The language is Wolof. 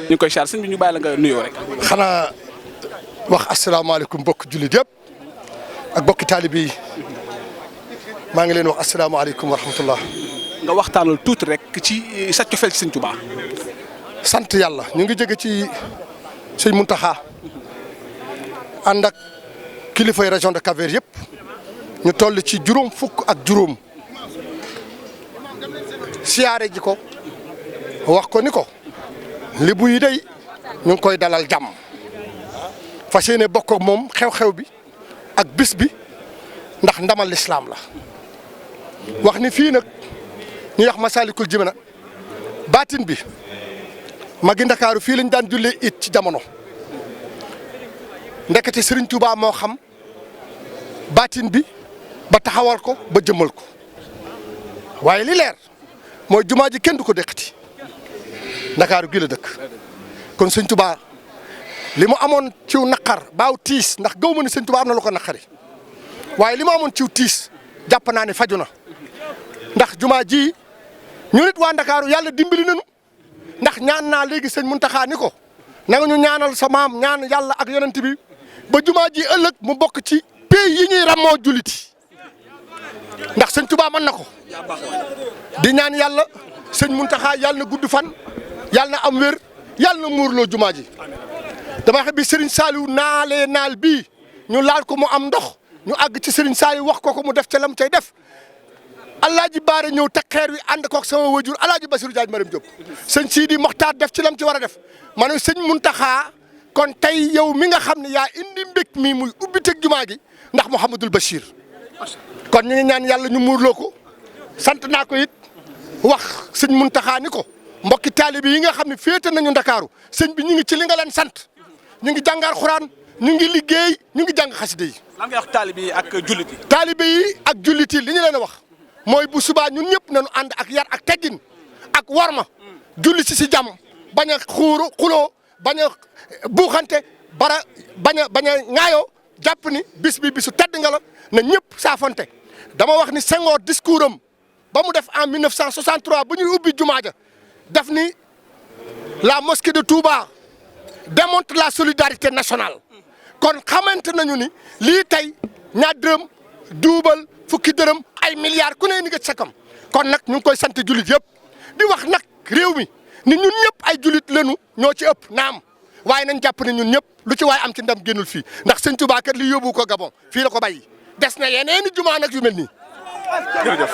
ñu koy char sëñ bi ñu bàyyi la nga nuyoo rek. xanaa wax asalaamaaleykum mbokk jullit yëpp ak mbokki taalibe yi maa ngi leen wax asalaamaaleykum wa rahmatullah. nga waxtaanal tuuti rek ci sa cofeel ci sëñ Tuubaa. sant yàlla ñu ngi jóge ci sëñ Muntaxa ànd ak kilifay région de Cap-Vert yëpp ñu toll ci juróom fukk ak juróom siyaare ji ko wax ko ni ko Lebu yi day ñu ngi koy dalal jàmm fas yéene bokk ak moom xew-xew bi ak bis bi ndax ndamal lislaam la wax ni fii nag ñu wax Masaalikul Jinaan baatin bi magi Ndakaaru fii lañ daan jullee it ci jamono ndekete Serigne Touba moo xam baatin bi ba taxawal ko ba jëmmal ko waaye li leer mooy jumaa ji kenn du ko deqati Ndakaaru gi la dëkk kon Sëñ Touba li mu amoon ciw naqar baaw tiis ndax gaw ma ni Sëñ Touba am na lu ko naqari waaye li mu amoon ciw tiis jàpp naa ne faju na ndax jumaa ji ñu nit waa Ndakaaru yàlla dimbali nañu ndax ñaan naa léegi sëñ Muntaxa ni ko na nga ñu ñaanal sa maam ñaan yàlla ak yonent bi ba jumaa ji ëllëg mu bokk ci pays yi ñuy ramoo julliti ndax Sëñ Touba mën na ko di ñaan yàlla sëñ Muntaxa yàlla na gudd fan yàlla na am wér yàlla na muurloo jumaa ji dama xam bi Serigne Saliou naalee naal bii ñu laal ko mu am ndox ñu àgg ci Serigne Saliou wax ko mu def ca lam cay def Alaaji Baare ñëw teg xeer wi ànd koog sama wajur Alaaji Basiru Jaaj Maram Jóob sëñ Sidi Moxtaar def ci lam ci war a def ma ne sëñ Muntaxa kon tey yow mi nga xam ne yaa indi mbég mi muy ubbi teg jumaa gi ndax Mouhamadul Bachir kon ñu ngi ñaan yàlla ñu muurloo ko sant naa ko it wax sëñ Muntaxa ni ko mbokki taalibe yi nga xam ne féete nañu Ndakaaru sëñ bi ñu ngi ci li nga leen sant ñu ngi jàngal Xuraan ñu ngi liggéey ñu ngi jàng xasida yi. lan ngay wax taalibe yi ak jullit yi. taalibe yi ak jullit yi li ñu leen a wax mooy bu subaa ñun ñëpp nañu ànd ak yar ak teggin ak warma julli si jàmm bañ a xuloo bañ a buuxante bañ a ŋaayoo jàpp ni bis bi bisu tedd nga la na ñëpp saafonte dama wax ni Senghor discours am ba mu def en 1963 bu ñuy ubbi jumaa ja def ni la mosquée de Touba démontre la solidarité nationale kon xamante nañu ni lii tey ñaar dërëm duubal fukki dërëm ay milliards ku ne ni nga ci sakam kon nag ñu ngi koy sant jullit yëpp di wax nag réew mi ni ñun ñëpp ay jullit lañu ñoo ci ëpp naam waaye nañ jàpp ne ñun ñëpp lu ci waay am ci ndam génnul fii ndax sëñ Touba kat li yóbbu ko Gabon fii la ko bàyyi des na yeneeni jumaa nag yu mel nii jërëjëf